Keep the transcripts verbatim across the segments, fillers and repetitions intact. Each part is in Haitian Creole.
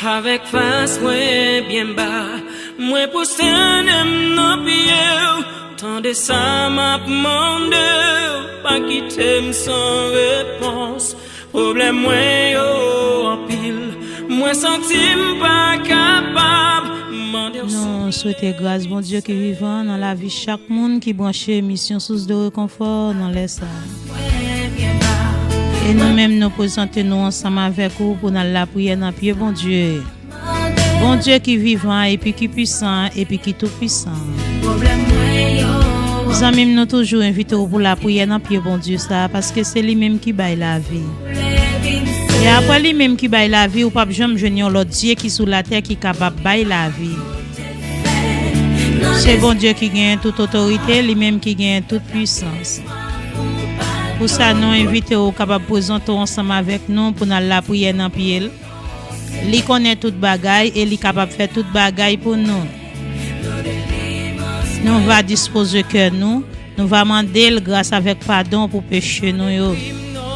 Avèk fas mwen byen ba, mwen pwostène m nan pye w. Tande sa m ap mande w, pa kite m san repons. Pwoblèm mwen yo anpil, mwen santi m pa kapab mande w. Nou swete gras Bondye ki vivan nan lavi chak moun ki branche emisyon Sous de Rekonfò nan lè sa a. E nou menm, nou prezante nou ansanm avèk ou pou n al lapriyè nan pye Bondye. Bondye ki vivan epi ki pwisan epi ki toupwisan. Zanmi m, nou toujou envite w pou lapriyè nan pye Bondye sa a, paske se li menm ki bay lavi. E apre li menm ki bay lavi, ou p ap janm jwenn yon lòt Dye ki sou latè ki kapab bay lavi. Se Bondye ki genyen tout otorite, li menm ki genyen tout pwisans. Pou sa, nou envite w kapab prezante w ansanm avèk nou pou n al lapriyè nan pye l. Li konnen tout bagay e li kapab fè tout bagay pou nou. Nou va dispoze kè nou, nou va mande l gras avèk padon pou peche nou yo.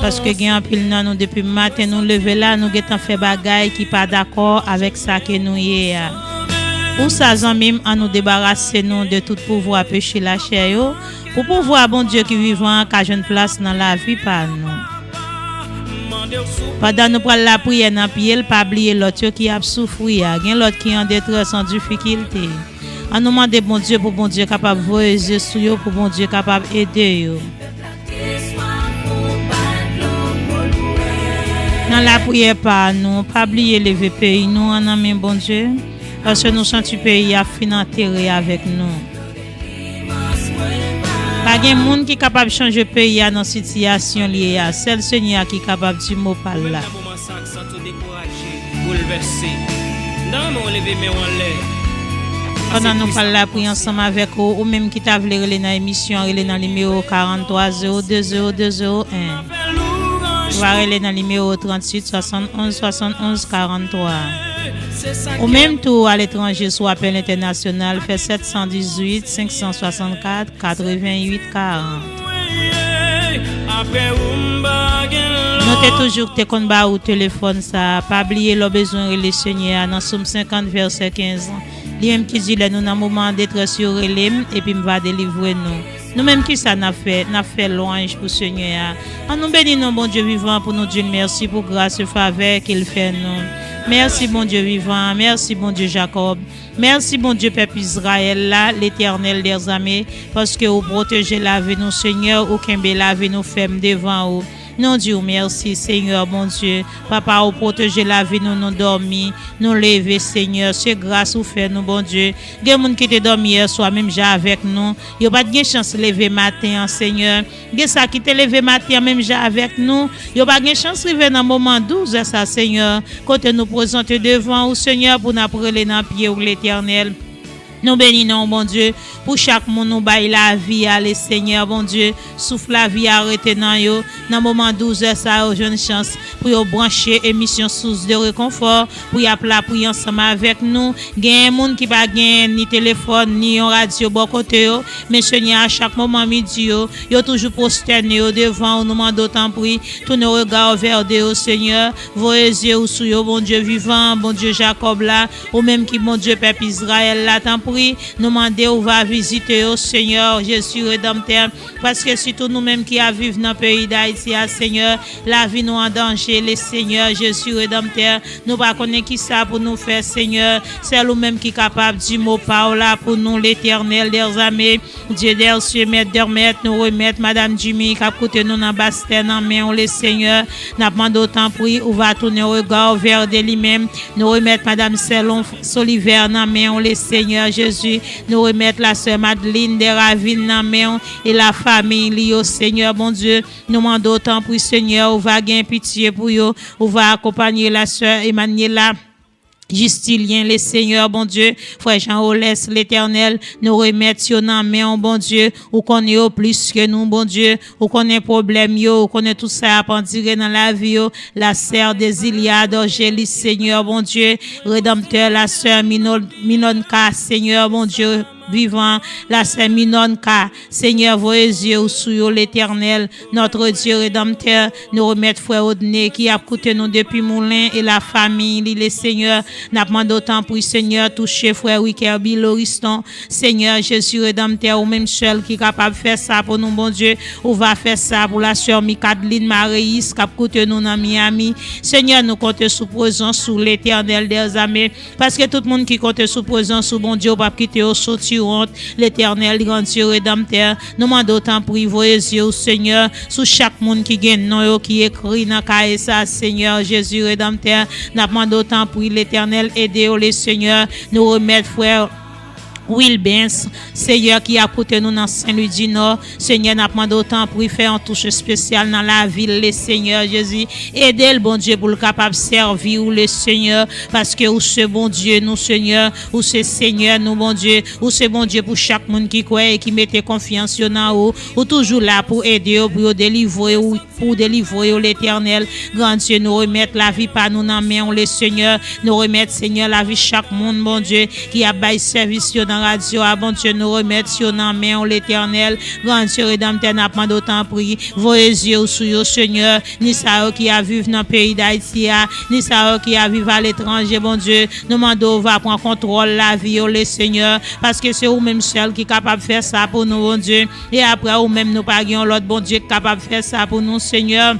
Paske gen anpil nan nou, depi maten nou leve la, nou gentan fè bagay ki pa dakò avèk sa ke nou ye a. Pou sa, zanmi m, ann nou debarase nou de tout pouvwa peche lachè yo, pou pouvwa Bondye ki vivan an ka jwenn plas nan lavi pa nou. Pandan nou pral lapriyè nan pye l, pa bliye lòt yo ki ap soufri a. Gen lòt ki an detrès, an difikilte. Ann nou mande Bondye pou Bondye kapab voye zye sou yo, pou Bondye kapab ede yo. Nan lapriyè pa nou, pa bliye leve peyi nou an nan men Bondye, paske nou santi peyi a fin antere avèk nou. Pa gen moun ki kapab chanje peyi a nan sitiyasyon li ye a. Sèl Senyè a ki kapab di mo pa l la. Nan moman sa k santi w dekouraje, boulvèse, m ta renmen w leve men w anlè. Pandan nou pral lapriyè ansanm avèk ou, ou menm ki ta vle rele nan emisyon an, rele nan nimewo karant twa zewo de zewo de zewo en. Ou va rele nan nimewo tranntuit swasann onz swasann onz karant twa. Ou menm tou, aletranje, sou apèl entènasyonal, fè sèt san dizuit senk san swasannkat katreventuit karant. Nou te toujou te konn ba ou telefòn sa a. Pa bliye, lè w bezwen rele Senyè a nan Sòm senkant, vèsè kenz. Li menm ki di, lè nou nan moman detrès yo, rele m, epi m va delivre nou. Nou menm, kisa n ap fè? N ap fè lwanj pou Senyè a. Ann nou beni non Bondye vivan pou nou di l mèsi pou gras e favè ke l fè nou. Mèsi, Bondye vivan. Mèsi, Bondye Jakòb. Mèsi, Bondye pèp Izrayèl la, Letènèl dèzame, paske ou pwoteje lavi nou, Senyè, ou kenbe lavi nou fèm devan ou. Nou di w mèsi, Senyè Bondye. Papa, ou pwoteje lavi nou, nou dòmi, nou leve, Senyè. Se gras ou fè nou, Bondye. Gen moun ki te dòmi yè swa menm jan avèk nou. Yo pa t gen chans leve maten an, Senyè. Gen sa ki te leve maten an menm jan avèk nou. Yo pa gen chans rive nan moman douz è sa, Senyè, kote nou prezante devan ou, Senyè, pou n ap rele nan pye w, Letènèl. Nou beni non w, Bondye, pou chak moun ou bay lavi a, le Senyè, Bondye, souf lavi a rete nan yo. Nan moman douz è sa, yo jwenn chans pou yo branche emisyon Sous de Rekonfò, pou y ap lapriyè ansanm avèk nou. Genyen moun ki pa gen ni telefòn, ni yon radyo bò kote yo, men Senyè, a chak moman midi yo, yo toujou pwostène yo devan ou, nou mande w, tanpri, tounen rega w vè de yo, Senyè, voye zye ou sou yo, Bondye vivan, Bondye Jakòb la, ou menm ki Bondye pèp Izrayèl la, tanpri, nou mande ou va vizite yo, Senyè Jezi Redanmtè, paske sitou nou menm ki ap viv nan peyi Dayiti a, Senyè, lavi nou an danje, le Senyè Jezi Redanmtè, nou pa konnen kisa pou nou fè, Senyè, sèl ou menm ki kapab di mo pa w la pou nou, Letènèl dèzame, Dye dèsye, Mèt dè mèt, nou remèt Madanm Jimmy k ap koute nou nan Bastè nan men w, le Senyè, n ap mande w, tanpri, ou va tounen rega w vè de li menm, nou remèt Madanm Sèlon Solivè nan men w, le Senyè Jezi, nou remèt la sè Madeline Desravines nan men w, e la fanmi li yo, Senyè Bondye. Nou mande w, tanpri, Senyè, ou va gen pitye pou yo, ou va akonpanye la sè Emmanuela Justilien, le Senyè, Bondye, frè Jean Rolès, Letènèl, nou remèt yo nan men w, Bondye, ou konnen yo plis ke nou, Bondye, ou konnen pwoblèm yo, ou konnen tout sa y ap andire nan lavi yo, la sè Desilia Dorgelis, Senyè, Bondye, Redanmtè, la sè Mino-, Minonka, Senyè, Bondye, vivan, la sè Minòn Ka. Senyè, voye zye w sou yo, Letènèl, notre Dieu rédempteur. Nou remèt frè Odne ki ap koute nou depi Moulen e lafanmi li, le Senyè. N ap mande w tanpri, Senyè, touche frè Wikerby Loriston. Senyè Jezi Redanmtè, ou menm sèl ki kapab fè sa pou nou, Bondye. Ou va fè sa pou la sè Mikadeline Maréus k ap koute nou nan Miami. Senyè, nou konte sou prezans ou, Letènèl dèzame, paske tout moun ki konte sou prezans ou, Bondye, ou p ap kite yo soti wont. Letènèl, Gran Dye Redanmtè, nou mande w tanpri, voye zye w, Senyè, sou chak moun ki gen non yo ki ekri nan kaye sa, Senyè Jezi Redanmtè. N ap mande w tanpri, Letènèl, ede yo, le Senyè. Nou remèt frè Wilbens, Senyè, ki ap koute nou nan Sen Lwi di Nò. Senyè, n ap mande w tanpri fè yon touch espesyal nan lavi l, le Senyè Jezi. Ede l, Bondye, pou l kapab sèvi w, le Senyè, paske ou se Bondye nou, Senyè. Ou se Senyè nou, Bondye. Ou se Bondye pou chak moun ki kwè e ki mete konfyans yo nan ou. Ou toujou la pou ede yo, pou yo delivre w, pou w delivre yo, Letènèl. Gran Dye, nou remèt lavi pa nou nan men w, le Senyè. Nou remèt, Senyè, lavi chak moun, Bondye, ki ap bay sèvis yo nan radyo a, Bondye. Nou remèt yo nan men w, Letènèl. Gran Dye Redanmtè, n ap mande w tanpri, voye zye w sou yo, Senyè. Ni sa yo ki ap viv nan peyi Dayiti a, ni sa yo ki ap viv aletranje, Bondye. Nou mande w va pran kontwòl lavi yo, le Senyè, paske se ou menm sèl ki kapab fè sa pou nou, Bondye. E apre ou menm, nou pa gen yon lòt Bondye k kapab fè sa pou nou, Senyè.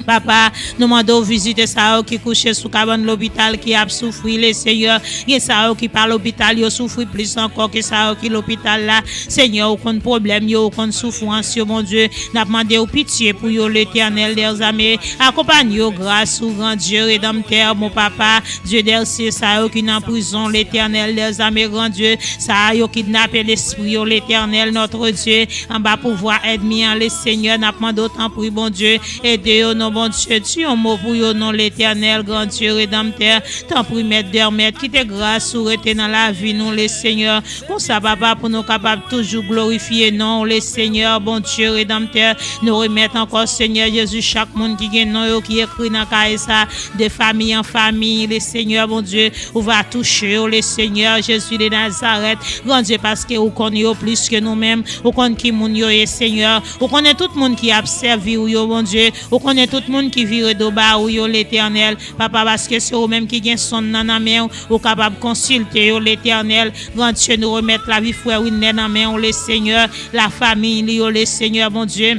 Papa, nou mande w vizite sa yo ki kouche sou kabann lopital ki ap soufri, le Senyè. Gen sa yo ki pa lopital, yo soufri plis ankò ke sa yo ki lopital la. Senyè, ou konn pwoblèm yo, ou konn soufrans yo, Bondye. N ap mande w pitye pou yo, Letènèl dèzame. Akonpanye yo gras ou, Gran Dye Redanmtè, bon Papa, Dye dèl sye, sa yo ki nan prizon, Letènèl dèzame, Gran Dye. Sa yo kidnape lespri yo, Letènèl, notre Dieu, anba pouvwa ènmi an, le Senyè, n ap mande w tanpri, Bondye, ede yo, non, Bondye, di yon mo pou yo, non, Letènèl, Gran Dye Redanmtè, tanpri, Mèt dè mèt, kite gras ou rete nan lavi nou, le Senyè. Konsa, Papa, pou nou kapab toujou glorifye non w, le Senyè, Bondye Redanmtè. Nou remèt ankò, Senyè Jezi, chak moun ki gen non yo ki ekri nan kaye sa, de fami an fami, le Senyè, Bondye, ou va touche yo, le Senyè Jezi de Nazarèt. Gran Dye, paske ou konn yo plis ke nou menm, ou konn ki moun yo ye, Senyè. Ou konnen tout moun ki ap sèvi w yo, Bondye. Ou konnen tout moun ki vire do ba ou yo, Letènèl. Papa, paske se ou menm ki gen sonn nan nan men w, ou kapab konsilte yo, Letènèl. Gran Dye, nou remèt lavi frè Wilner nan men w, le Senyè, lafanmi li yo, le Senyè, Bondye.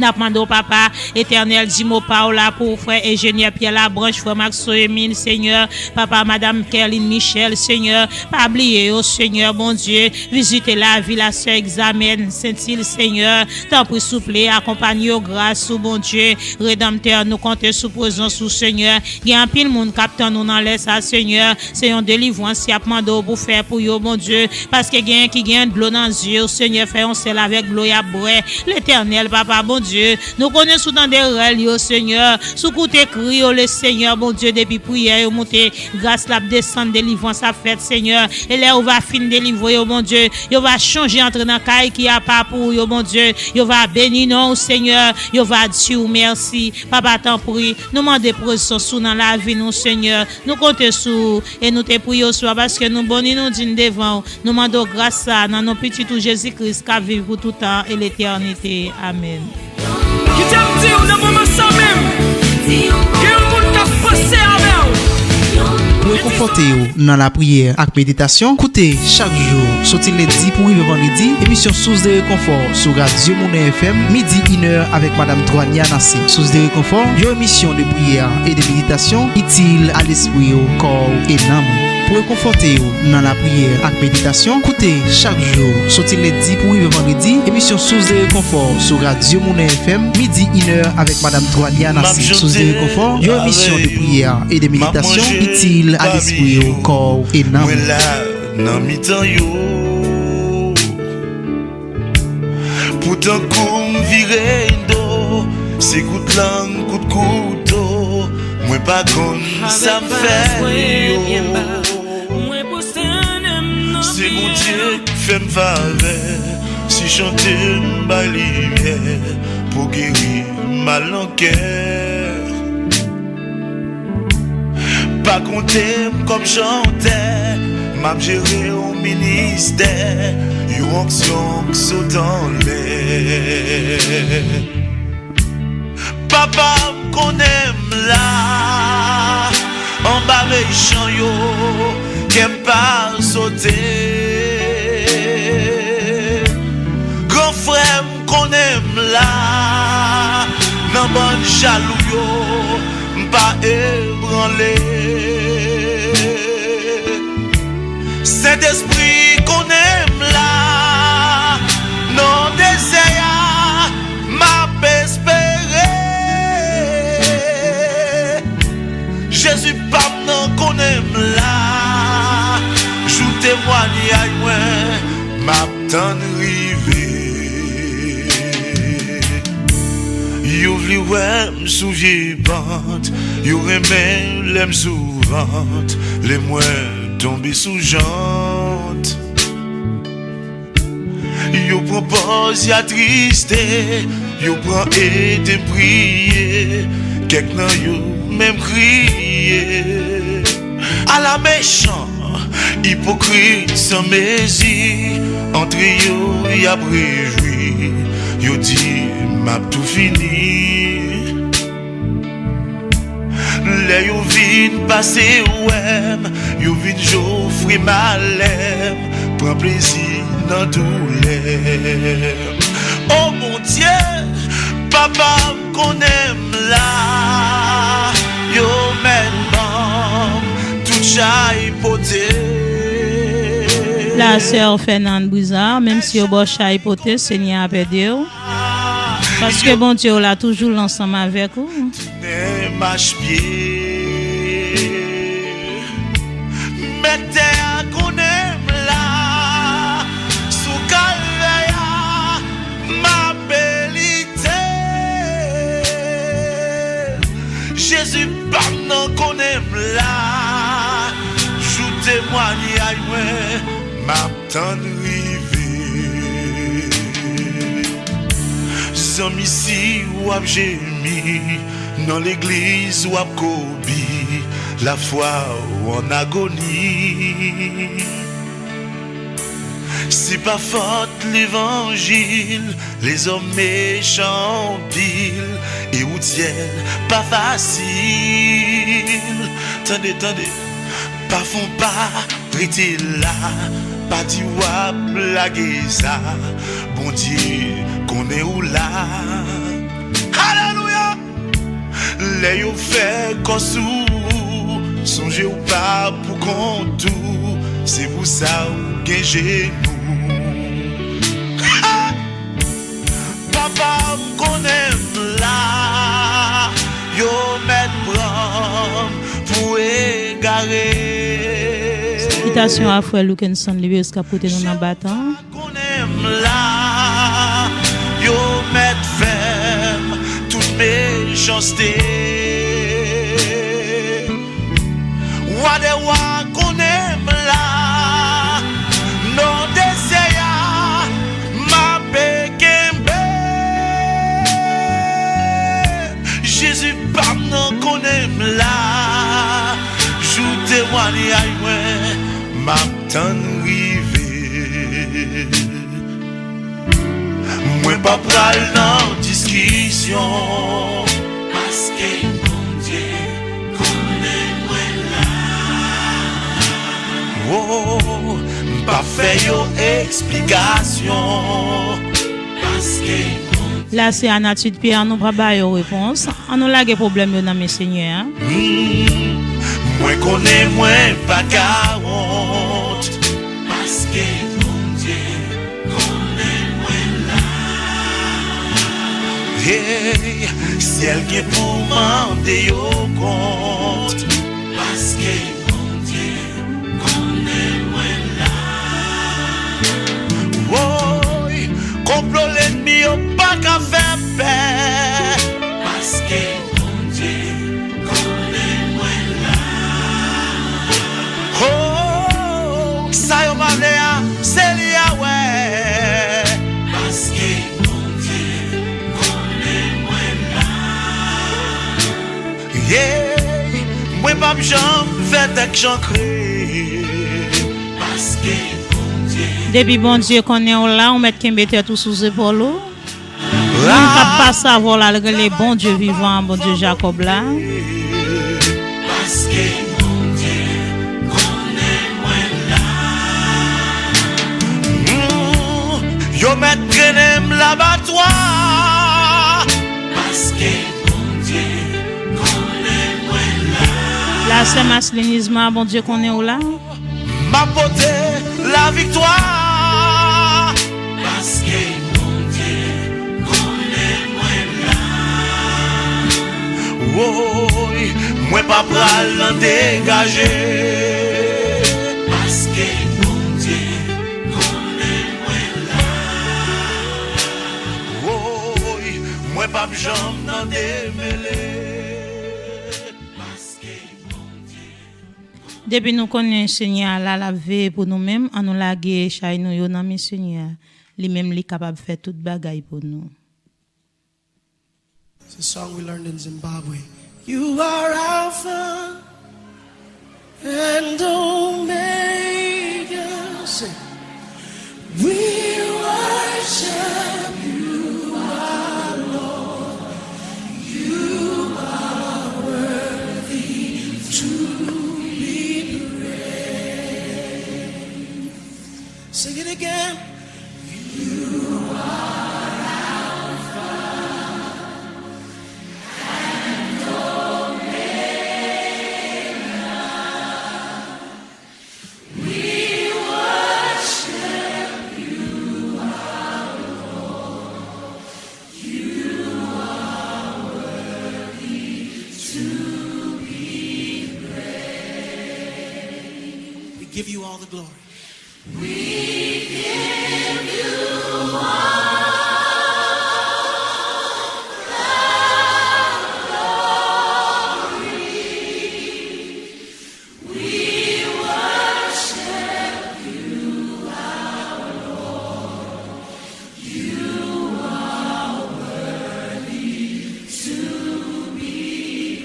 N ap mande w, Papa Etènèl, di mo pa w la pou frè Enjenyè Pierre Labranche, frè Maxo Emile, Senyè, Papa, Madanm Kerline Michel, Senyè, pa bliye yo, Senyè, Bondye, vizite lavi la sè Examen, Sentil, Senyè, tanpri, souple, akonpanye yo gras ou, Bondye, Redanmtè, nou konte sou prezans ou, Senyè, Gen anpil moun k ap tann ou nan lè sa, Senyè. Se yon delivrans y ap mande w pou fè pou yo, Bondye. Paske genyen ki gen dlo nan zye yo, Senyè. Fè yon sèl avèk dlo y ap bwè. Letènèl, Papa, Bondye, nou konnen si w tande rèl yo, Senyè. Si w koute kri yo, le Senyè, Bondye, depi priyè yo moute, gras la ap desann, delivrans ap fèt, Senyè. E lè ou va fin delivre yo, Bondye, yo va chonje antre nan kay ki apa pou ou yo, Bondye. Yo va beni non w, Senyè. Yo va di w mèsi. Papa, tanpri, nou mande prezans ou nan lavi nou, Senyè. Nou konte sou ou e nou te priye w swa paske nou bon ni nou diy devan w. Nou mande w gras sa a nan non Pitit ou Jezi Kris k ap viv pou tout tan e letènite. Amèn. Kite m di w nan moman sa menm, gen yon moun k ap panse avè w. Pou rekonfòte w nan lapriyè ak meditasyon, koute chak jou, soti lendi pou rive vandredi, emisyon Source de Réconfort sou Radyo Monnen F M, midi inè avèk Madanm Troania Nassé. Source de Réconfort, yon emisyon de priyè e de meditasyon itil a lespri w, kò w e nanm ou. Pou rekonfòte w nan lapriyè ak meditasyon, koute chak jou, soti lendi pou rive vandredi, emisyon Source de Réconfort sou Radyo Monnen F M, midi inè avèk Madanm Troania Nassé. Source de Réconfort, yon emisyon de priyè e de meditasyon itil a lespri w, kò w e nanm ou. Mwen la nan mitan yo. Poutan kou m vire do, se kout lang, kout kouto, mwen pa konn sa m fè yo. Se Bondye k fè m favè, si chante m bay limyè, pou geri mal nan kè. Pa konte m kòm chantè, M ap jere yon ministè, yon onksyon k sot anlè. Papa m konnen m la, anba mechan yo, kè m pa sote. Gran frè m konnen m la, nan bann jalou yo, m pa ebranle. Sentespri konnen m la, nan dezè a, m ap espere. Jezi pa m nan konnen m la, jou temwanyaj mwen, m ap tann rive. Yo vle wè m sou vye pant, yo renmen lè m sou vant, lè mwen tonbe sou jant. Yo pran pòz y atriste, yo pran ede m priye, kèk nan yo menm kriye. Ala mechan, ipokrit san mezi, antre yo y ap rejwi, yo di m ap tou fini. Lè yo vin pase wè m, yo vin jofre malè m, pran plezi nan doulè m. O Bondye, papa m konnen m la, yo mèt ban m tout chay pote. La sè Fernande Brizard, menm si yo ba w chay pote, Senyè a p ede w. Paske Bondye w la toujou l ansanm avèk ou. Men mach pye. Mèt tè a konnen m la. Sou kalvè a, m ape lite. Jezi pa m nan konnen m la. Jou temwanyaj mwen, m ap tann rive. Zanmi, si w ap jemi, nan legliz w ap kobi, lafwa w an agoni. Se pa fòt levanjil, lezòm mechan anpil, e wout syèl pa fasil. Tande, tande, pa fon pa rete la, pa di w ap lage sa, Bondye konnen ou la. Alelouya! Lè yo fè kò sou ou, sonje w pa pou kont ou, se pou sa ou gen jenou. Ha! Papa m konnen m la, yo mèt pran m pou egare. Salitasyon a frè Lukenson Lewis k ap koute nou nan Batan. Konnen m la, yo mèt fè m tout mechanste. Wa dè wa konnen m la, nan dezè a, m ape kenbe. Jezi pa m nan konnen m la, jou temwanyaj mwen, m ap tann rive. Mwen pa pral nan diskisyon. Paske Bondye konnen mwen la. Oh, m pa fè yo eksplikasyon. Paske Bondye. La se Anatid Pierre, nou pa ba yo repons. An nou lage pwoblèm yo nan men Senyè a. Hmm, mwen konnen mwen pa ka wont. Paske Bondye konnen mwen la. Hey, syèl gen pou mande yo kont. Paske Bondye konnen mwen la. Woy, konplo lènmi yo pa ka fè m pè. Paske Bondye konnen mwen la. Oh, sa yo pa vle a, se li a wè. Paske Bondye konnen mwen la. Yeah, mwen p ap janm fè tèt chankre. Depi Bondye konnen w la, ou mèt kenbe tèt ou sou zepòl ou. Moun k ap pase avè w la, l rele Bondye vivan an, Bondye Jakòb la. Paske Bondye konnen mwen la. Hmm, yo mèt trennen m labatwa. Paske Bondye konnen mwen la. La sè Maslin Isma, Bondye konnen w la. M ap pote laviktwa. Paske Bondye konnen mwen la. Woy, mwen pa pral nan degaje. Paske Bondye konnen mwen la. Woy, mwen p ap janm nan demele. Paske Bondye Depi nou konnen Senyè a la, l ap veye pou nou menm, ann nou lage chay nou yo nan men Senyè a. Li menm, li kapab fè tout bagay pou nou. It's a song we learned in Zimbabwe. You are Alpha and Omega. Sing. We worship you, our Lord. You are worthy to be praised. Sing it again. You are Alpha and Omega. We worship you, our Lord. You are worthy to be praised. We give you all the glory. We give you all the glory. We worship you, our Lord. You are worthy to be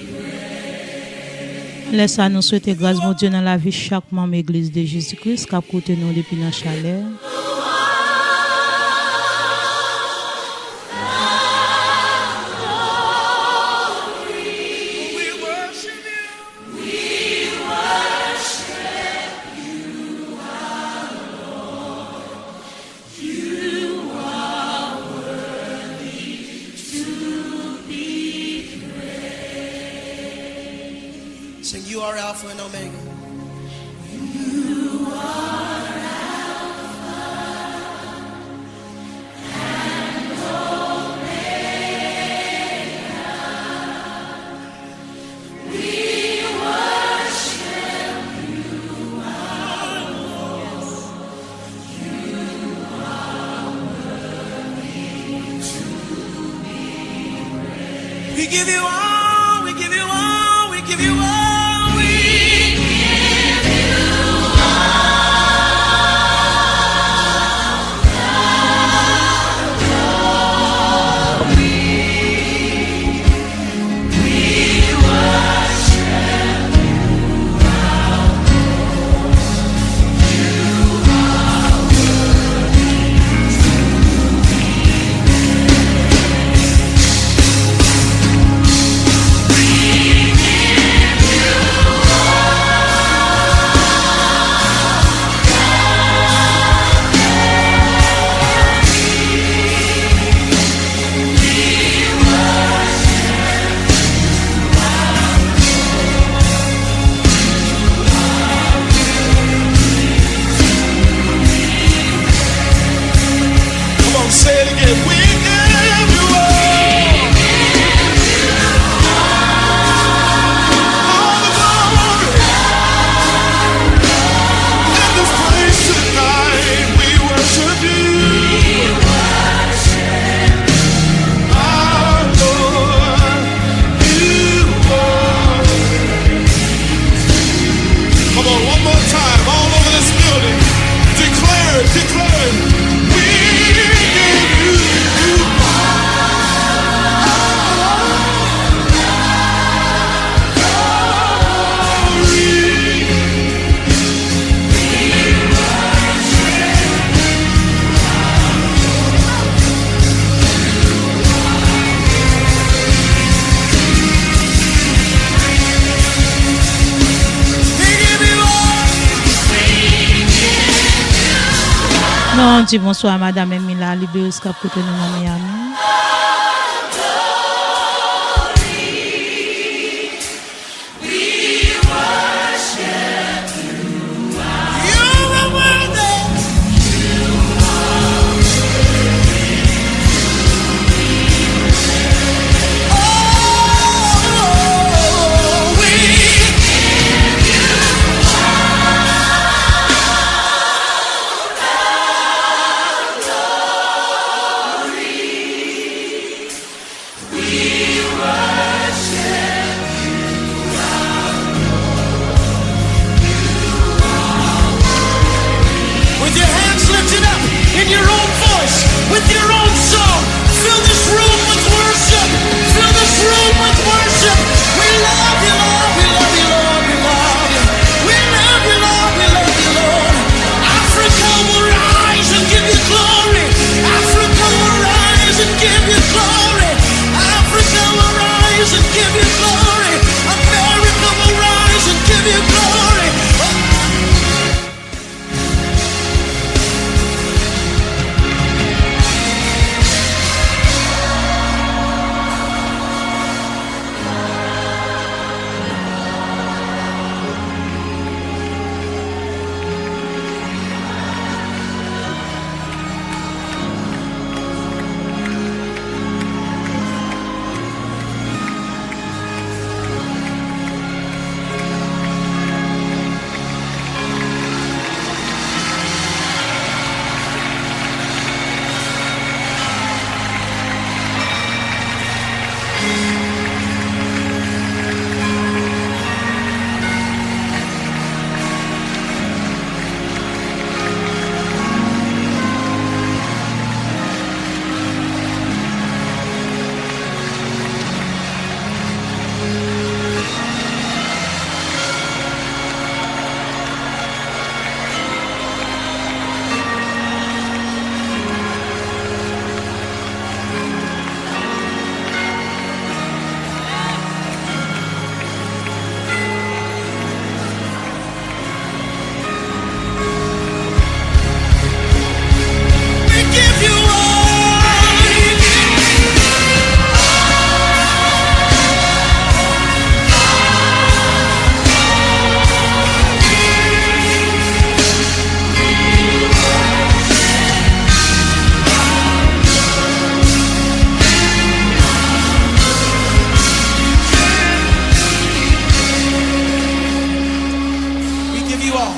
praised. Lè sa, nou swete gras Bondye nan lavi chak manm Egliz de Jezi Kris k ap koute nou depi nan chalè. Sing, you are Alpha and Omega. We give you all, we give you all, we give you all, we give you all. Nou di bonswa a Madam Emila Liberis k ap koute nou nan Miami. With your hands lifted up, in your own voice, with your own song, fill this room with worship. Fill this room with worship. We love you, Lord. We love you, Lord. We love you. We love you, Lord. We love you, Lord. Africa will rise and give you glory. Africa will rise and give you glory. Africa will rise and give you glory. America will rise and give you glory. We give you all.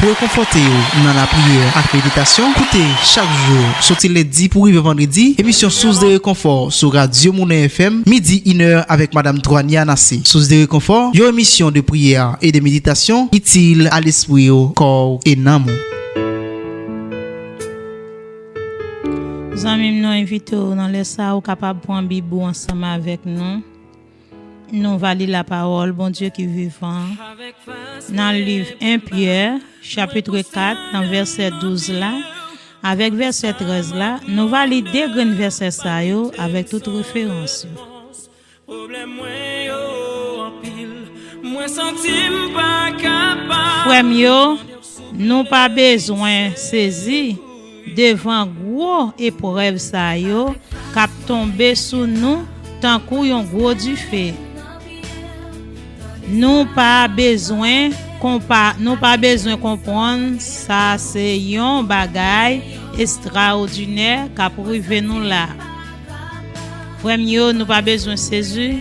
Pou rekonfòte w nan lapriyè ak meditasyon, koute chak jou, soti lendi pou rive vandredi, emisyon Source de Réconfort sou Radyo Moulin F M, midi inè avèk Madam Troania Nassé. Source de Réconfort, yon emisyon de priyè e de meditasyon itil a lespri w, kò w e nanm ou. Zanmi m, nou envite w nan lè sa a, ou kapab pran Bib ou ansanm avèk nou. Nou va li lapawòl Bondye ki vivan nan liv en Pyè, chapit kat, nan vèsè douz la, avèk vèsè trèz la. Nou va li de grenn vèsè sa yo avèk tout referans yo. Pwoblèm mwen yo anpil, mwen santi m pa kapab. Frè m yo, nou pa bezwen sezi devan gwo eprèv sa yo k ap tonbe sou nou tankou yon gwo dife. Nou pa bezwen konpa-, nou pa bezwen konprann sa se yon bagay estraòdinè k ap rive nou la. Frè m yo, nou pa bezwen sezi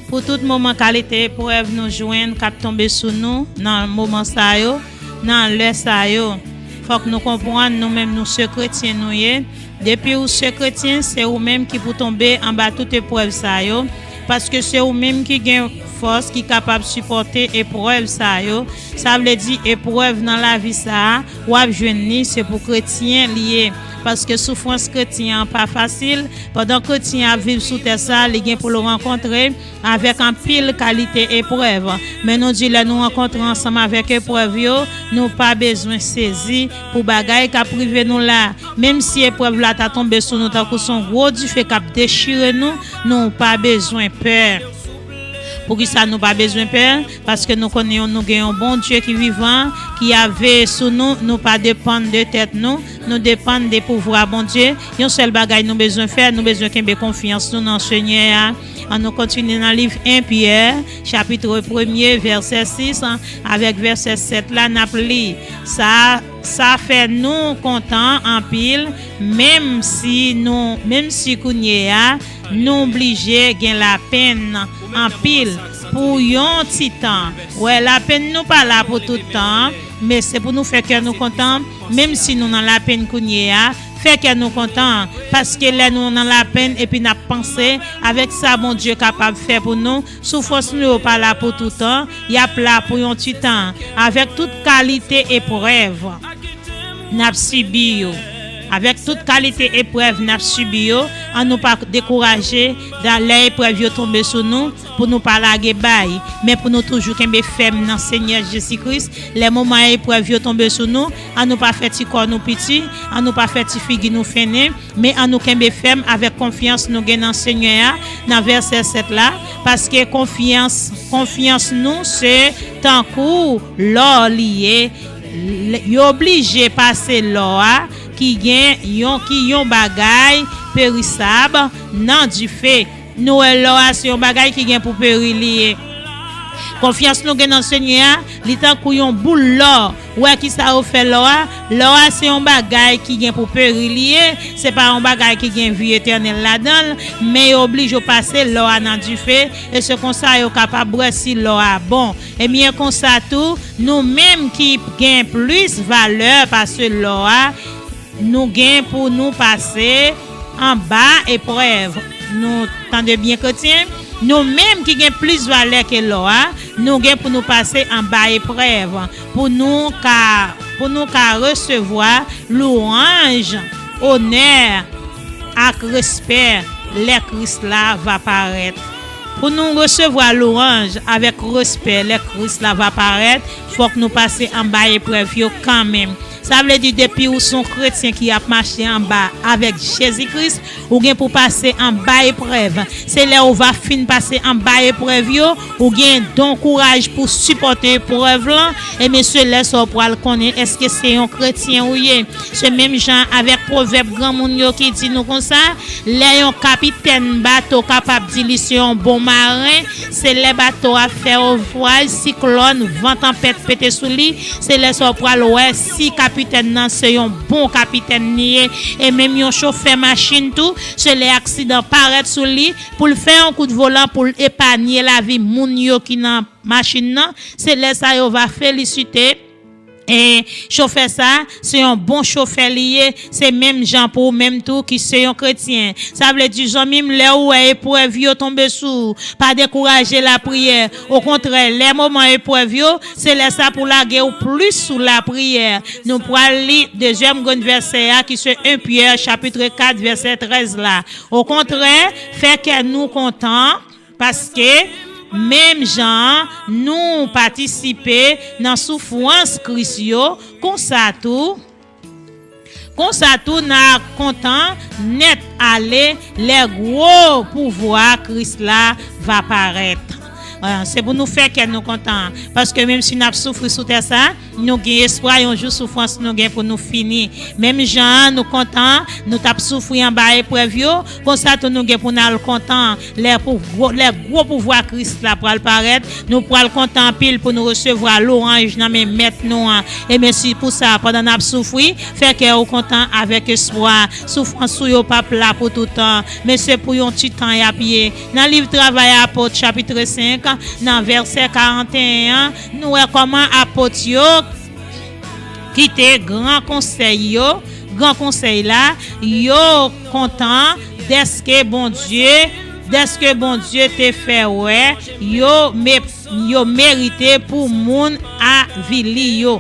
Pou tout moman kalite eprèv nou jwenn k ap tonbe sou nou nan moman sa yo, nan lè sa yo. Fòk nou konprann nou menm nou se kretyen nou ye. Depi ou se kretyen, se ou menm ki pou tonbe anba tout eprèv sa yo, paske se ou menm ki gen fòs ki kapab sipòte eprèv sa yo. Sa vle di eprèv nan lavi sa a, w ap jwenn li, se pou kretyen li ye. Paske soufrans kretyen an pa fasil. Pandan kretyen ap viv sou tè sa, li gen pou l rankontre avèk anpil kalite eprèv. Men nou di lè nou rankontre ansanm avèk eprèv yo, nou pa bezwen sezi pou bagay k ap rive nou la. Menm si eprèv la ta tonbe sou nou tankou se yon gwo dife k ap dechire nou, nou pa bezwen pè. Poukisa nou pa bezwen pè? Paske nou konnen nou gen yon Bondye ki vivan, ki ap veye sou nou. Nou pa depann de tèt nou, nou depann de pouvwa Bondye. Yon sèl bagay nou bezwen fè, nou bezwen kenbe konfyans nou nan Senyè a. An nou kontinye nan liv en Pyè, chapit premye, vèsè sis, avèk vèsè sèt la, n ap li. Sa, sa fè nou kontan anpil, menm si nou, menm si kounye a, nou blije gen lapenn anpil pou yon ti tan. Wè, lapenn nou pa la pou tout tan, men se pou nou fè kè nou kontan, menm si nou nan lapenn kounye a, fè kè nou kontan, paske lè nou nan lapenn epi n ap panse avèk sa Bondye kapab fè pou nou, soufrans nou yo pa la pou tout tan, y ap la pou yon ti tan, avèk tout kalite eprèv n ap sibi yo. Avèk tout kalite eprèv n ap sibi yo, an nou pa dekouraje, da-, lè eprèv yo tonbe sou nou, pou nou pa lage bay, men pou nou toujou kenbe fèm nan Senyè Jezi Kris. Lè moman eprèv yo tonbe sou nou, an nou pa fè ti kò nou piti, an nou pa fè ti figi nou fennen, men an nou kenbe fèm avèk konfyans nou gen nan Senyè a, nan vèsè sèt la, paske konfyans, konfyans nou se tankou lò li ye. L-, yo blije pase lò a, ki gen yon, ki yon bagay perisab, nan dife. Nou wè lò a se yon bagay ki gen pou peri li ye. Konfyans nou gen nan Senyè a, li tankou yon boul lò. Ou wè kisa yo fè lò a? Lò a se yon bagay ki gen pou peri li ye. Se pa yon bagay ki gen vi etènèl ladan l, men yo oblije yo pase lò a nan dife, e se konsa yo kapab wè si lò a bon. Ebyen, konsa tou, nou menm ki gen plis valè pase lò a, nou gen pou nou pase anba eprèv. Nou tande byen, kretyen? Nou menm ki gen plis valè ke lò a, nou gen pou nou pase anba eprèv, pou nou ka, pou nou ka resevwa lwanj, onè ak respè lè Kris la va parèt. Pou nou resevwa lwanj avèk respè lè Kris la va parèt, fòk nou pase anba eprèv yo kanmenm. Sa vle di, depi ou se yon kretyen ki ap mache anba avèk Jezi Kris, ou gen pou pase anba eprèv. Se lè ou va fin pase anba eprèv yo, ou gen don kouraj pou sipòte eprèv lan. Ebyen, se lè sa w pral konnen èske se yon kretyen ou ye. Se menm jan avèk pwovèb granmoun yo ki di nou konsa, lè yon kapitèn bato kapab di li se yon bon maren, se lè bato a fè ovraj, siklòn, van tanpèt pete sou li, se lè sa w pral wè si kapitèn nan se yon bon kapitèn li ye. E menm yon chofè machin tou, se lè aksidan parèt sou li, pou l fè yon kout volan pou l epanye lavi moun yo ki nan machin nan, se lè sa yo va felisite e chofè sa, se yon bon chofè li ye. Se menm jan pou ou menm tou ki se yon kretyen. Sa vle di, zanmi m, lè ou wè eprèv yo tonbe sou ou, pa dekouraje lapriyè. Okontrè, lè moman eprèv yo, se lè sa pou lage ou plis sou lapriyè. Nou pral li dezyèm grenn vèsè a ki se en Pyè chapit kat vèsè trèz la. Okontrè, fè kè nou kontan, paske menm jan nou patisipe nan soufrans Kris yo, konsa tou, konsa tou n a kontan nèt ale lè gwo pouvwa Kris la va parèt. Ah, se pou nou fè kè nou kontan, paske menm si n ap soufri sou tè sa, Nou gen espwa yon jou soufrans nou gen pou nou fini. Menm jan an nou kontan, nou t ap soufri anba eprèv yo, konsa tou nou gen pou n al kontan lè pou gwo, lè gwo pouvwa Kris la pral parèt. Nou pral kontan anpil pou nou resevwa lwanj nan men Mèt nou an. E mèsi pou sa, pandan n ap soufri, fè kè w kontan avèk espwa. Soufrans ou yo p ap la pou toutan, men se pou yon ti tan y ap ye. Nan liv Travay Apot, chapit senk, nan vèsè karanteyen an, nou wè kòman apot yo kite gran konsèy yo, gran konsèy la, yo kontan dèske Bondye, dèske Bondye te fè wè yo me, yo merite pou moun avili yo.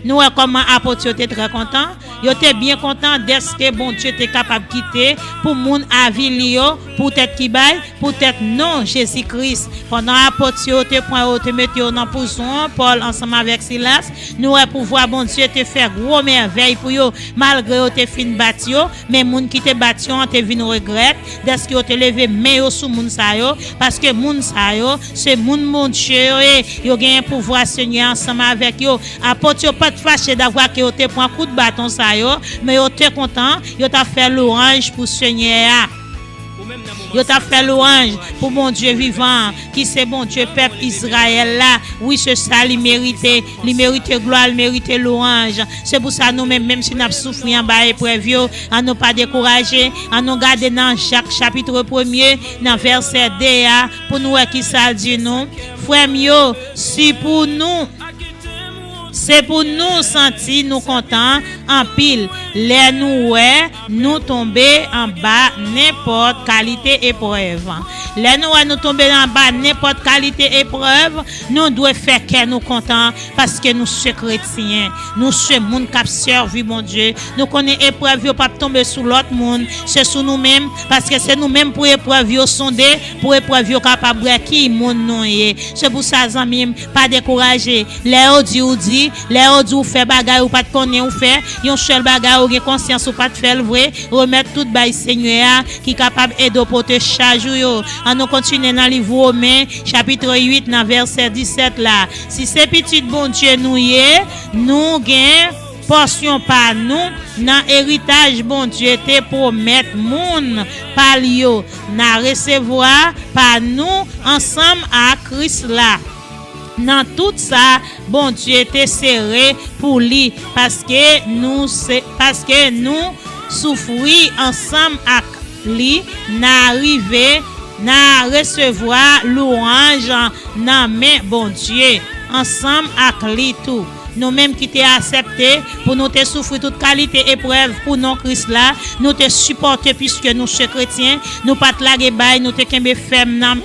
Nou wè kòman apot yo te trè kontan. Yo te byen kontan dèske Bondye te kapab kite pou moun avili yo poutèt ki bay, poutèt non Jezi Kris. Pandan apot yo te pran yo, te mete yo nan prizon, Pòl ansanm avèk Silas, nou wè pouvwa Bondye te fè gwo mèvèy pou yo, malgre yo te fin bat yo, men moun ki te bat yo an te vin regrèt dèske yo te leve men yo sou moun sa yo, paske moun sa yo, se moun Bondye yo ye, yo genyen pouvwa Senyè ansanm avèk yo. Apot yo pa t fache davwa ke yo te pran kout baton sa yo, men yo te kontan, yo t ap fè lwanj pou Senyè a. Yo t ap fè lwanj pou Bondye vivan an, ki se Bondye pèp Izrayèl la. Wi, se sa li merite. Li merite glwa, li merite lwanj. Se pou sa nou menm, menm si n ap soufri anba eprèv yo, ann nou pa dekouraje. Ann nou gade nan Jak chapit premye, nan vèsè de a, pou nou wè ki sa l di nou. Frè m yo, si pou nou, se pou nou santi nou kontan anpil lè nou wè nou tonbe anba nenpòt kalite eprèv. Lè nou wè nou tonbe anba nenpòt kalite eprèv, nou dwe fè kè nou kontan paske nou se kretyen, nou se moun k ap sèvi Bondye. Nou konnen eprèv yo p ap tonbe sou lòt moun, se sou nou menm, paske se nou menm pou eprèv yo sonde, pou eprèv yo kapab wè ki moun nou ye. Se pou sa, zanmi m, pa dekouraje. Lè yo di w di, lè yo di w fè bagay ou pa t konnen ou fè, yon sèl bagay ou gen konsyans ou pa t fè l vre, remèt tout bay Senyè a ki kapab ede w pote chaj ou yo. Ann nou kontinye nan liv Women, chapit uit, nan vèsè disèt la. Si se pitit Bondye nou ye, nou gen pòsyon pa nou nan eritaj Bondye te pwomèt moun pa l yo. N a resevwa pa nou ansanm ak Kris la nan tout sa Bondye te sere pou li, paske nou se, paske nou soufri ansanm ak li, n a rive, n a resevwa lwanj nan men Bondye ansanm ak li tou. Nou menm ki te aksepte pou nou te soufri tout kalite eprèv pou non Kris la, nou te sipòte piske nou se kretyen, nou pa t lage bay, nou te kenbe fèm nan,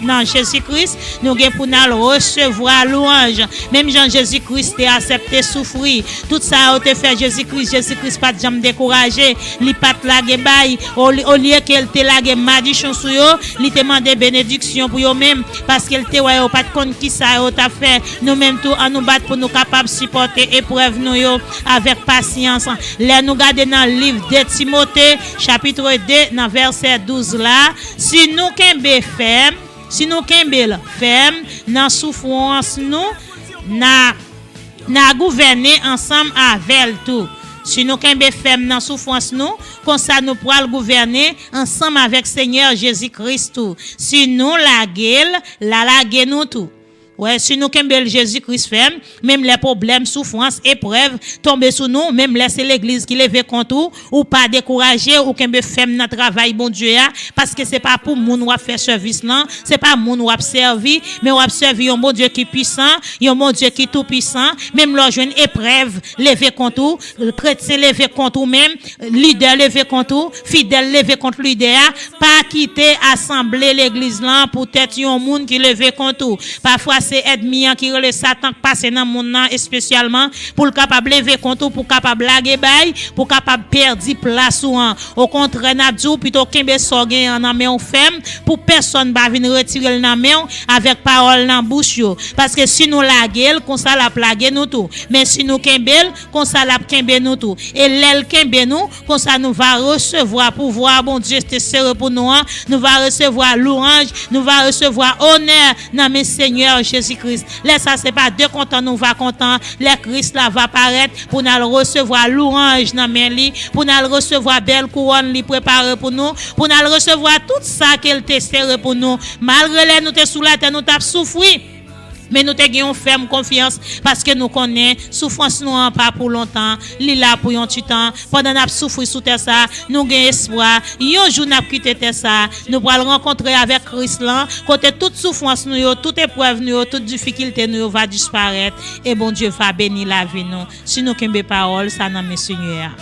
nan Jezi Kris, nou gen pou n al resevwa lwanj. Menm jan Jezi Kris te aksepte soufri, tout sa yo te fè Jezi Kris, Jezi Kris pa t janm dekouraje, li pa t lage bay. Oli-, olye ke l te lage madichon sou yo, li te mande benediksyon pou yo menm, paske l te wè yo pa t konn ki sa yo t ap fè. Nou menm tou, ann nou bat pou nou kapab sipòte eprèv nou yo avèk pasyans. Lè nou gade nan liv de Timote, chapit de, nan vèsè douz la, si nou kenbe fèm, si nou kenbe l fèm nan soufrans nou, n a, n a gouvène ansanm avè l tou. Si nou kenbe fèm nan soufrans nou, konsa nou pral gouvène ansanm avèk Senyè Jezi Kris tou. Si nou lage l, l a lage nou tou. Wè, si nou kenbe l Jezi Kris fèm, menm lè pwoblèm, soufrans, eprèv tonbe sou nou, menm lè se legliz ki leve kont ou, ou pa dekouraje, ou kenbe fèm nan travay Bondye a, paske se pa pou moun w ap fè sèvis lan, se pa moun w ap sèvi, men w ap sèvi yon Bondye ki pwisan, yon Bondye ki toupisan. Menm lè w jwenn eprèv leve kont ou, kretyen leve kont ou menm, lidè leve kont ou, fidèl leve kont lidè a, pa kite asanble legliz lan poutèt yon moun ki leve kont ou. Pafwa se ènmi an ki rele Satan k pase nan monn nan espesyalman pou l kapab leve kont ou, pou kapab lage bay, pou kapab pèdi plas ou an. Okontrè, n ap di w pito kenbe sa w genyen an nan men w fèm pou pèsonn pa vin retire l nan men w avèk pawòl nan bouch yo. Paske si nou lage l, konsa l ap lage nou tou. Men si nou kenbe l, konsa l ap kenbe nou tou. E lè l kenbe nou, konsa nou va resevwa pouvwa Bondye te sere pou nou an, nou va resevwa lwanj, nou va resevwa onè nan men Senyè Jezi Kris. Lè sa se pa de kontan nou va kontan, lè Kris la va parèt pou n al resevwa lwanj nan men li, pou n al resevwa bèl kouwòn li prepare pou nou, pou n al resevwa tout sa ke l te sere pou nou. Malgre lè nou te sou latè, nou t ap soufri, men nou te gen yon fèm konfyans paske nou konnen soufrans nou an pa pou lontan, li la pou yon ti tan. Pandan n ap soufri sou tè sa, nou gen espwa. Yon jou n ap kite tè sa, nou pral rankontre avèk Kris lan, kote tout soufrans nou yo, tout eprèv nou yo, tout difikilte nou yo va disparèt, e Bondye va beni lavi nou, si nou kenbe pawòl sa nan men Senyè a.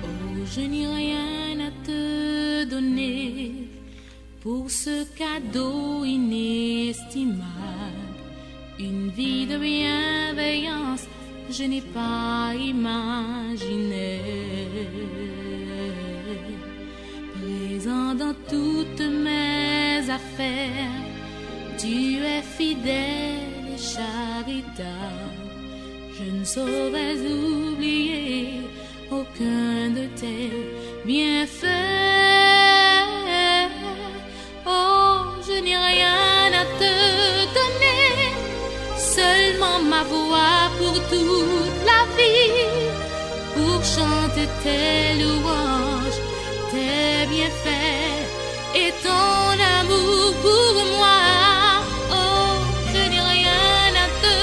Oh, je n'ai rien à te donner pour ce cadeau inestimable, une vie de bienveillance, je n'ai pas imaginé. Présent dans toutes mes affaires, tu es fidèle et charitable. Je ne saurais oublier aucun de tes bienfaits. Oh, je n'ai rien à te donner, seulement ma voix pour toute la vie, pour chanter tes louanges, tes bienfaits et ton amour pour moi. Oh, je n'ai rien à te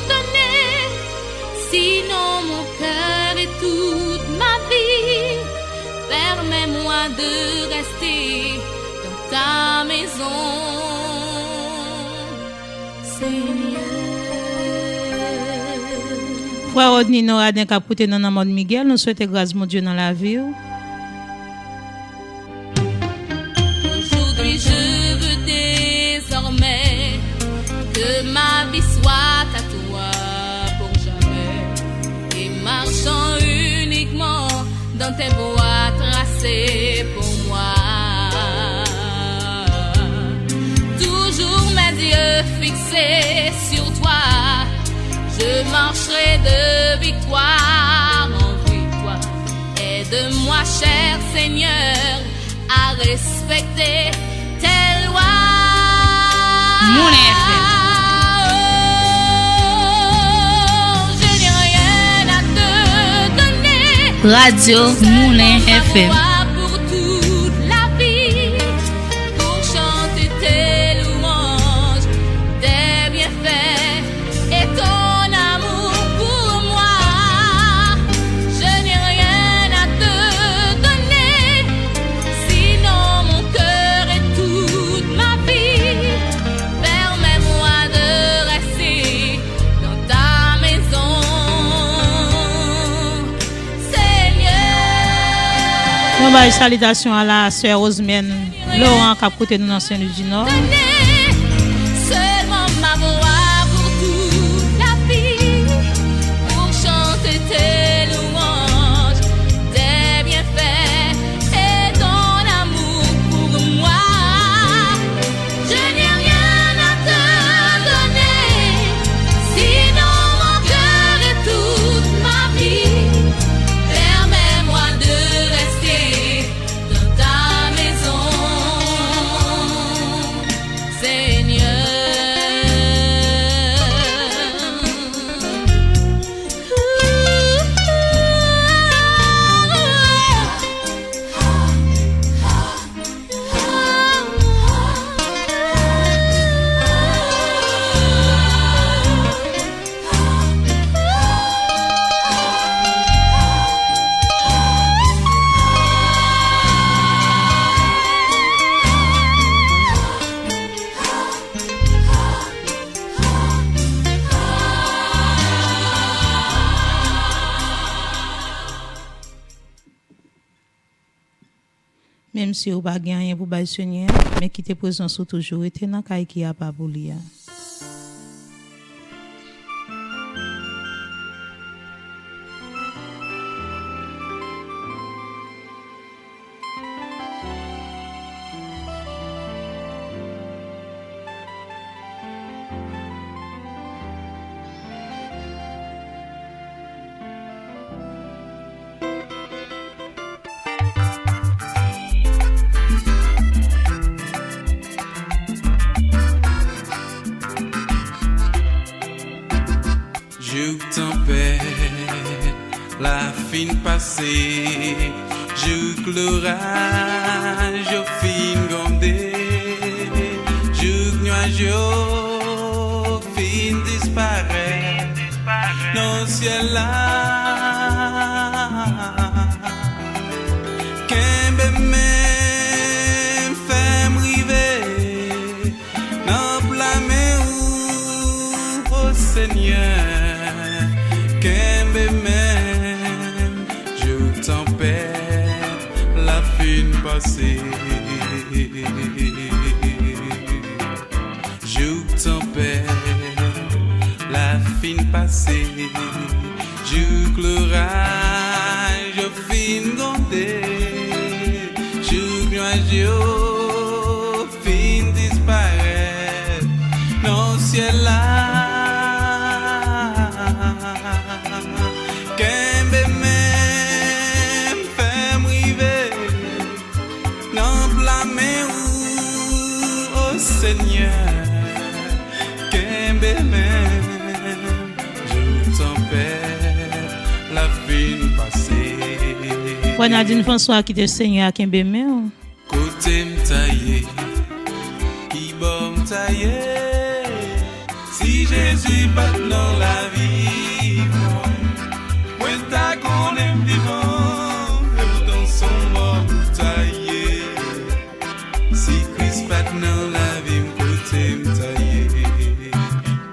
donner, sinon mon cœur et toute ma vie. Permets-moi de rester dans ta maison, Seigneur. Frè Rodney Noradin k ap koute nou nan mòn Miguel, nou swete gras Bondye nan lavi w. Aujourd'hui, je veux désormais que ma vie soit à toi pour jamais, et marchant uniquement dans tes voies tracées pour moi. Toujours mes yeux fixés sur toi, je marcherai de victoire en victoire. Aide-moi, cher Seigneur, à respecter tes lois. Moulin F M. Oh, je n'ai rien à te donner. Radio Moulin F M. Pour toute la vie, pour chanter tes louanges, tes bienfaits et ton amour pour moi. Je n'ai rien à te donner, sinon mon cœur et toute ma vie. Permets-moi de rester dans ta maison, Seigneur. Mwen bay salitasyon a la sè Rosemène Laurent k ap koute nou nan Saint-Louis du Nord. Seulement ma voix pour toute la vie, pour chanter tes louanges, tes bienfaits et ton amour pour moi. Je n'ai rien à te donner, sinon mon cœur et toute ma vie. Permets-moi de rester dans ta maison, Seigneur. Menm si w pa gen anyen pou bay Senyè a, men kite prezans ou toujou rete nan kay ki apa pou li a. fin pase, jouk loraj yo fin gwonde, jouk nyaj yo fin disparèt nan syèl la. Kenbe men m, fè m rive nan pla men ou, o Senyè, kenbe men m, jouk tanpèt la fin pase. Jouk tanpèt la fin pase, jouk loraj yo fin gwonde, jouk nyaj yo fin disparèt nan syèl la. Kenbe men m, fè m rive nan pla men ou, o Senyè, kenbe men m, jouk tanpèt la fin pase. Frè Nadine François, kite Senyè a kenbe men w. Kote m ta ye, ki bò m ta ye, si Jezi pa t nan lavi mwen, mwen ta konnen m vivan, e poutan s on mò m ta ye. Si Kris pa t nan lavi m, kote m ta ye,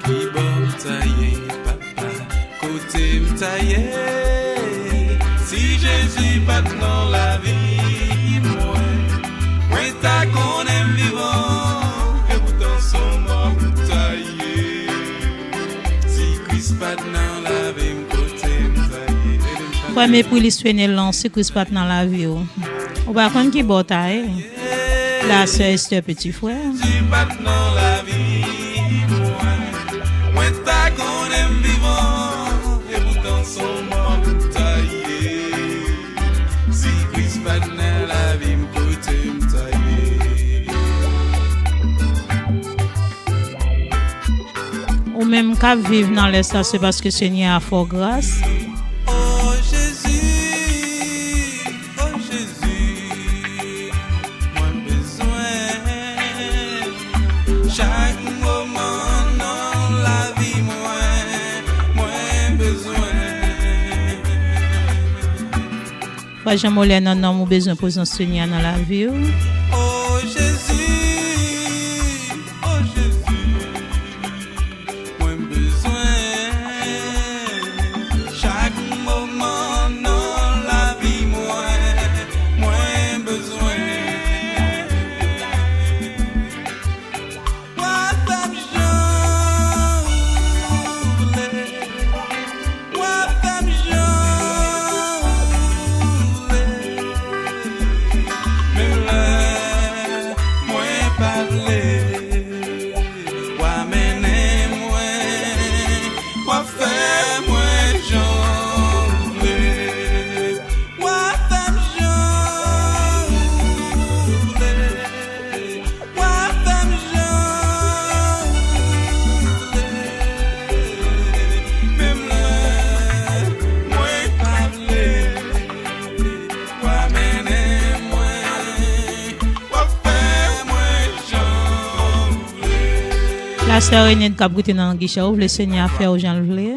ki bò m ta ye, papa? Kote m ta ye, si Jezi pa t nan lavi mwen, mwen ta konnen m vivan, e poutan s on mò m ta ye. Si Kris pa t nan lavi m, kote m ta ye? Frè Mepri Lisfenel lan, si Kris pa t nan lavi w, ou pa konn ki bò w ta ye. La sè Esther, peti frè. Si pa t nan lavi mwen, mwen ta konnen m vivan, e poutan s on mò m ta ye. Si Kris pa t nan lavi m, kote m ta ye? Ou menm k ap viv nan lè sa, se paske Senyè a fè w gras. O Jezi, o Jezi, mwen bezwen chak moman nan lavi mwen, mwen bezwen. Frè Jean Molaire, nan nanm ou bezwen prezans Senyè a nan lavi w. O Jezi, o Jezi, mwen bezwen chak moman nan lavi mwen, mwen bezwen. W a fè m jan ou vle. W a fè m jan ou vle. Menm lè mwen pa vle, w a mennen mwen, w a fè mwen jan ou vle. W a fè m jan ou vle. W a fè m jan ou vle, menm lè mwen pa vle. W a mennen mwen, w a fè mwen jan ou vle. La sè Renid k ap goute nan gichè, ou vle Senyè a fè w jan l vle?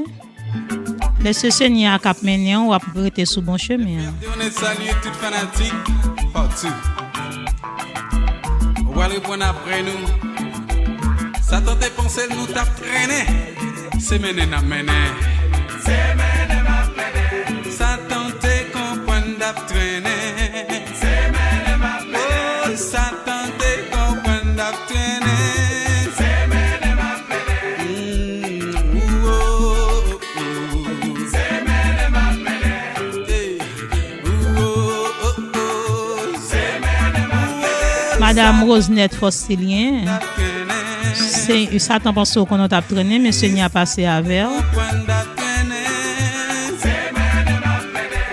Lè se Senyè a k ap mennen w, w ap rete sou bon chemen an. Fè yon salye tout fanatik, partou. Ou pral reponn apre nou. Satan te panse nou t ap trennen. Se mennen n ap mennen. Se mennen m ap mennen. Satan te konprann n t ap trennen. Se mennen m ap mennen. Oh, Satan te konprann n t ap trennen. Se mennen m ap mennen. Mm, oh, oh, oh. Madanm Rosenette Faustilien, se, Satan panse w konnen w t ap trennen, men Senyè a pase avè w.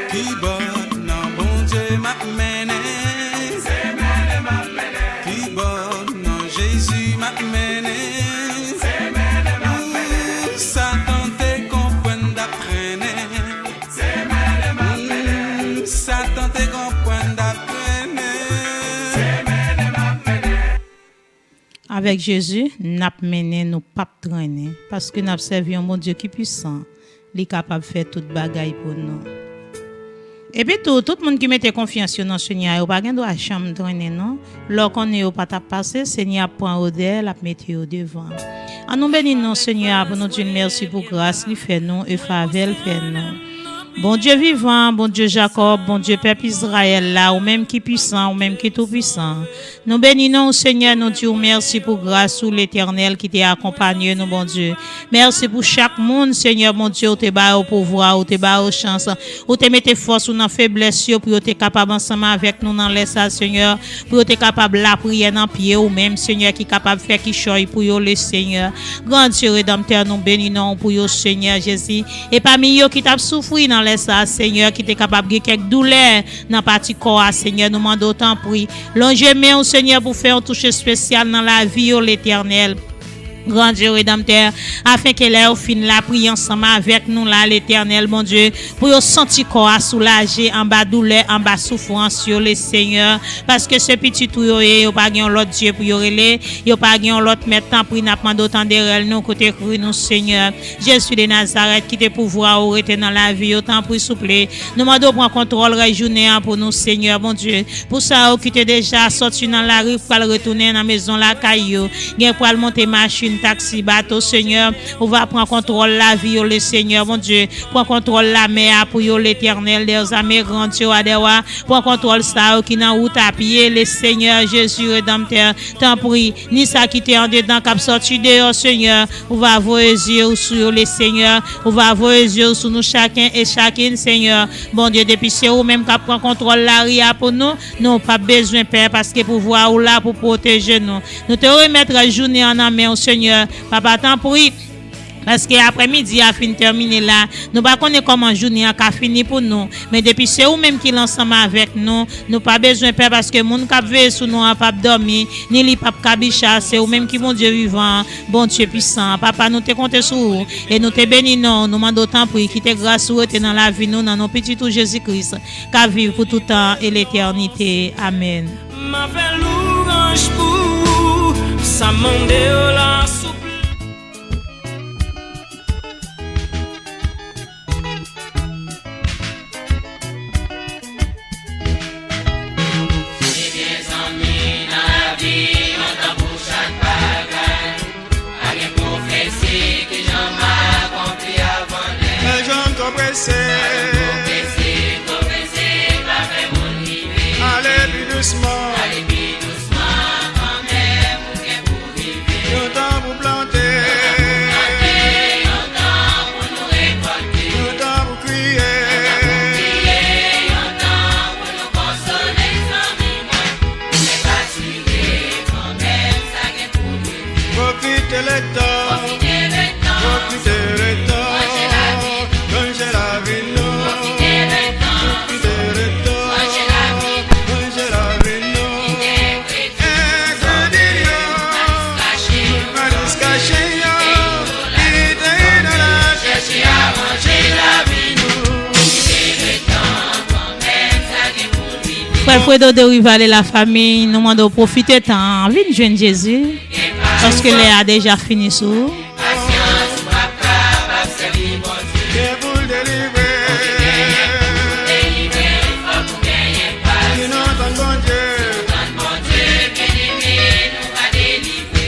Ki bò nan Bondye m ap mennen? Ki bò nan Jezi m ap mennen? Ou Satan te konprann n t ap trennen. Avèk Jezi, n ap mennen, nou p ap trennen, paske n ap sèvi yon Bondye ki pwisan. Li kapab fè tout bagay pou nou. Epi tou, tout moun ki mete konfyans yo nan Senyè a, yo pa gen dwa janm trennen, non. Lè w konnen yo pa t ap pase, Senyè ap pran yo dèyè, l ap mete yo devan. An nou beni non Senyè a pou nou di l mèsi pou gras li fè nou e favè l fè nou. Bondye vivan, Bondye Jakòb, Bondye pèp Izrayèl la, ou menm ki pwisan, ou menm ki toupwisan. Nou beni non w, Senyè, nou di w mèsi pou gras ou, Letènèl, ki te akonpanye nou, Bondye. Mèsi pou chak moun, Senyè, Bondye, ou te ba yo pouvwa, ou te ba yo chans, ou te mete fòs ou nan feblès yo pou yo te kapab ansanm avèk nou nan lè sa, Senyè, pou yo te kapab lapriyè nan pye ou menm, Senyè, ki kapab fè kichòy pou yo, le Senyè. Grandye Redanmtè, nou beni non w pou yo, Senyè Jezi. E pami yo ki t ap soufri nan lè sa, Senyè, ki te kapab gen kèk doulè, nan pati kò a, Senyè, nou mande w tanpri. Lonje men w, Senyè, pou fè yon touch espesyal nan lavi yo, Letènèl. Grandye Redanmtè, afen ke lè yo fin lapriyè ansanm avèk nou la, Letènèl, Bondye, pou yo santi kò a soulaje anba doulè, anba soufrans yo, le Senyè, paske se pitit ou yo ye, yo pa gen yon lòt Dye pou yo rele, yo pa gen yon lòt mèt, tanpri, n ap mande w tande rèl nou, koute kri nou, Senyè. Jezi de Nazarèt, kite pouvwa ou rete nan lavi yo, tanpri, souple. Nou mande w pran kontwòl rès jounen an pou nou, Senyè Bondye. Pou sa yo ki te deja sòti nan lari, pral retounen nan mezon lakay yo, gen pral monte machin, taksi, bato, Senyè, ou va pran kontwòl lavi yo, le Senyè Bondye. Pran kontwòl lamè a pou yo, Letènèl dèzame, Gran Dye wa dè wa. Pran kontwòl sa yo ki nan wout a pye, le Senyè Jezi Redanmtè. Tanpri, ni sa ki te andedan k ap sòti deyò, Senyè, ou va voye zye ou sou yo, le Senyè, ou va voye zye ou sou nou chaken e chakin, Senyè. Bondye, depi se ou menm k ap pran kontwòl lari a pou nou, nou p ap bezwen pè, paske pouvwa ou la pou pwoteje nou. Nou te remèt rès jounen an nan men w, Senyè. Papa, tanpri, paske aprèmidi a fin tèmine la, nou pa konnen kòman jounen an ka fini pou nou. Men depi se ou menm ki la ansanm avèk nou, nou pa bezwen pè, paske moun k ap veye sou nou an p ap dòmi, ni li p ap kabicha. Se ou menm ki Bondye vivan an, Bondye pwisan an. Papa, nou te konte sou ou e nou te beni non w. Nou mande w tanpri, kite gras ou rete nan lavi nou, nan non Pitit ou Jezi Kris, k ap viv pou tout tan e letènite. Amèn. M a fè lwanj pou ou, sa m mande w la, souple. Ebyen, zanmi, nan lavi, yon tan pou chak bagay. Pa gen pwofesi ki janm akonpli avan lè. Lè janm twò prese. Pa gen pwofesi twò prese, pa fè moun rive. Ale pi dousman. Ale pi dousman kanmenm, ou gen pou rive. Yon tan pou plante. Yon tan pou plante, yon tan pou nou rekòlte. Yon tan pou kriye. Yon tan pou kriye, yon tan pou nou konsole, zanmi mwen. Ou fè pa Pwofite letan, pwofite letan, ranje lavi nou. Pwofite letan, ranje lavi nou. Engredi yo, malis kache yo, ki te nan lachè ki aranje lavi nou. Frè Fredo Derival e lafanmi, nou mande w pwofite tan an, vin jwenn Jezi, paske lè a deja fini sou ou.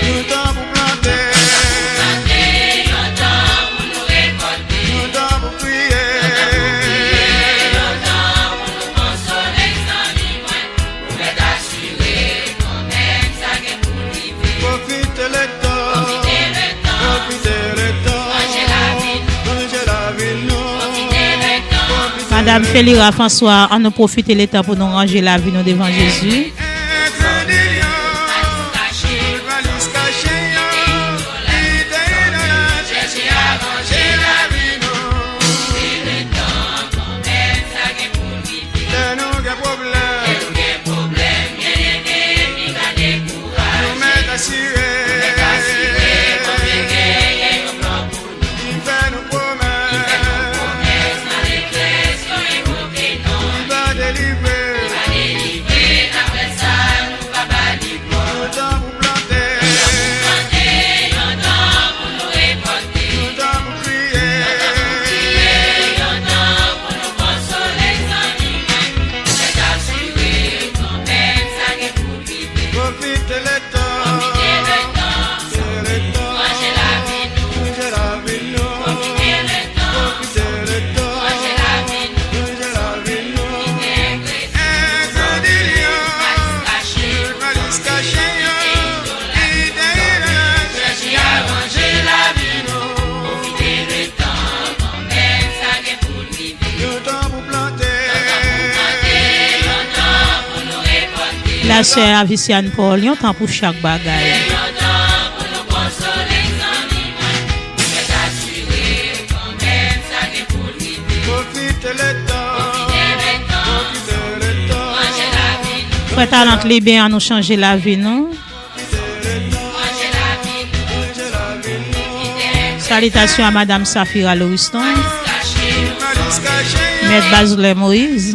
Yon tan pou plante, yon tan pou nou rekòlte, yon tan pou kriye, yon tan pou nou konsole, zanmi mwen. Ou mèt asire kanmenm, sa gen pou rive. Pwofite letan, pwofite letan, ranje lavi nou, ranje lavi nou. Pwofite letan. Madanm Felira François, ann nou pwofite letan pou nou ranje lavi nou devan Jezi. Li va delivre. Li va delivre. Apre sa, nou va ba li glwa. Yon tan pou plante. Pastè Avisian Paul, yon tan pou chak bagay. Frè Talant Liben, ann nou chanje lavi nou. Salitasyon a Madam Safira Loriston, Mèt Bazoulen Moyiz.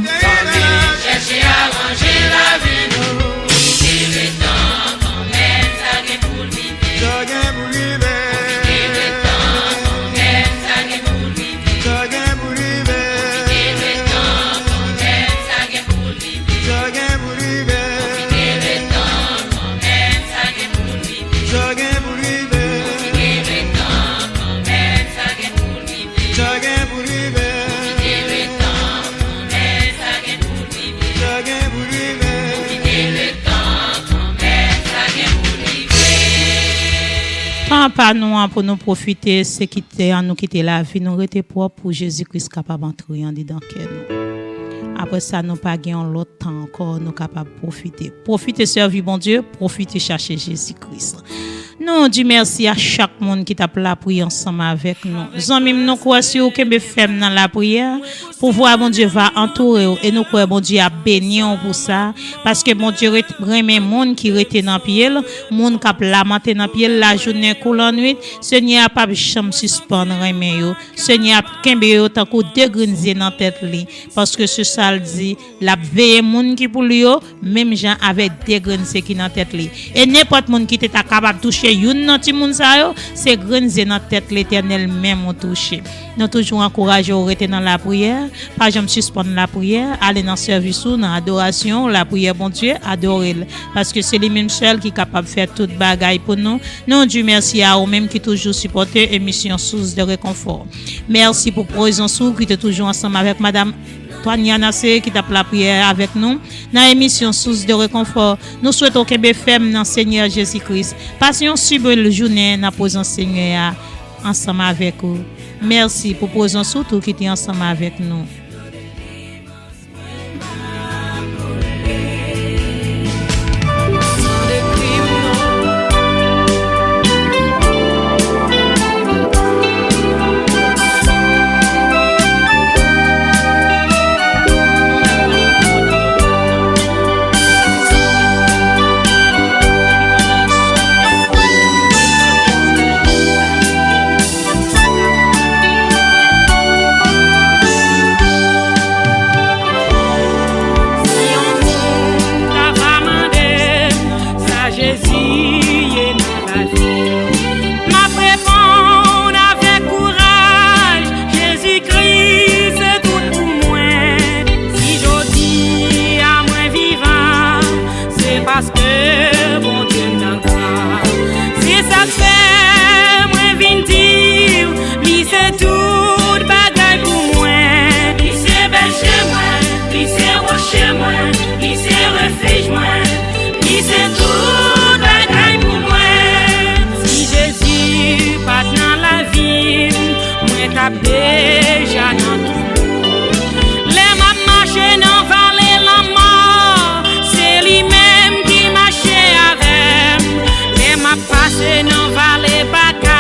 Tan pa nou an pou nou pwofite, se kite an nou kite lavi nou rete pwòp pou Jezi Kris kapab antre andidan kè nou. Apre sa, nou pa gen yon lòt tan ankò, nou kapab pwofite. Pwofite sèvi Bondye, pwofite chache Jezi Kris. Nou di mèsi a chak moun ki t ap lapriyè ansanm avèk nou. Zanmi m, nou kwè si w kenbe fèm nan lapriyè, pouvwa Bondye va antoure w e nou kwè Bondye ap beni w pou sa, paske Bondye ret-, renmen moun ki rete nan pye l, moun k ap lamante nan pye l lajounen kou lannwit. Senyè a p ap janm sispann renmen yo. Senyè ap kenbe yo tankou de grenn zye nan tèt li, paske se sa l di, l ap veye moun ki pou l yo, menm jan avèk de grenn zye ki nan tèt li. E nenpòt moun ki te ta kapab touche youn nan timoun sa yo, se grenn zye nan tèt Letènèl menm ou touche. Nou toujou ankouraje w rete nan lapriyè, pa janm sispann lapriyè, ale nan sèvis ou, nan adorasyon w, lapriyè Bondye, adore l, paske se li menm sèl ki kapab fè tout bagay pou nou. Nou di mèsi a ou menm ki toujou sipòte emisyon Source de Réconfort. Mèsi pou prezans ou ki te toujou ansanm avèk Madam Twania Nasé ki t ap lapriyè avèk nou nan emisyon Source de Réconfort. Nou swete w kenbe fèm nan Senyè Jezi Kris. Pase yon si bèl jounen nan prezans Senyè a ansanm avèk ou. Mèsi pou prezans ou tou ki te ansanm avèk nou. Si yon moun ta va mande m sa Jezi ye nan lavi m, m ap reponn avèk kouraj, Jezikri se tout pou mwen. Si jodi a mwen vivan, se paske Bondye m nan gran. Se sa k fè mwen vin di w, li se tout bagay pou mwen. Li se bèje mwen, li se woche mwen, li se refij mwen, li se tout bagay pou mwen. Si Jezi pa t nan lavi m, mwen t ap deja nan twou. Lè m ap mache nan vale lanmò, se li menm ki mache avè m. Lè m ap pase nan vale baka,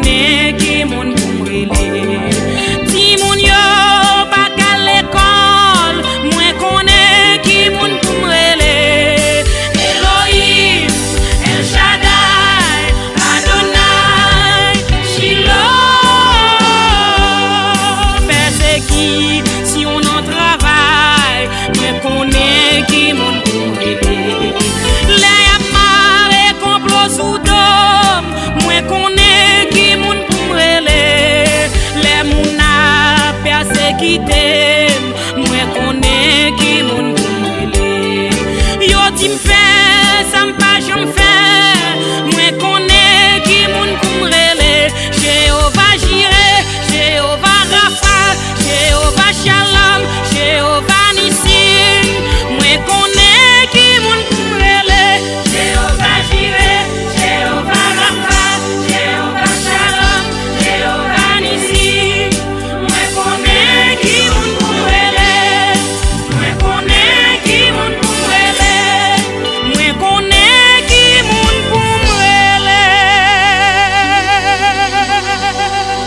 Men ki moun pou m rele?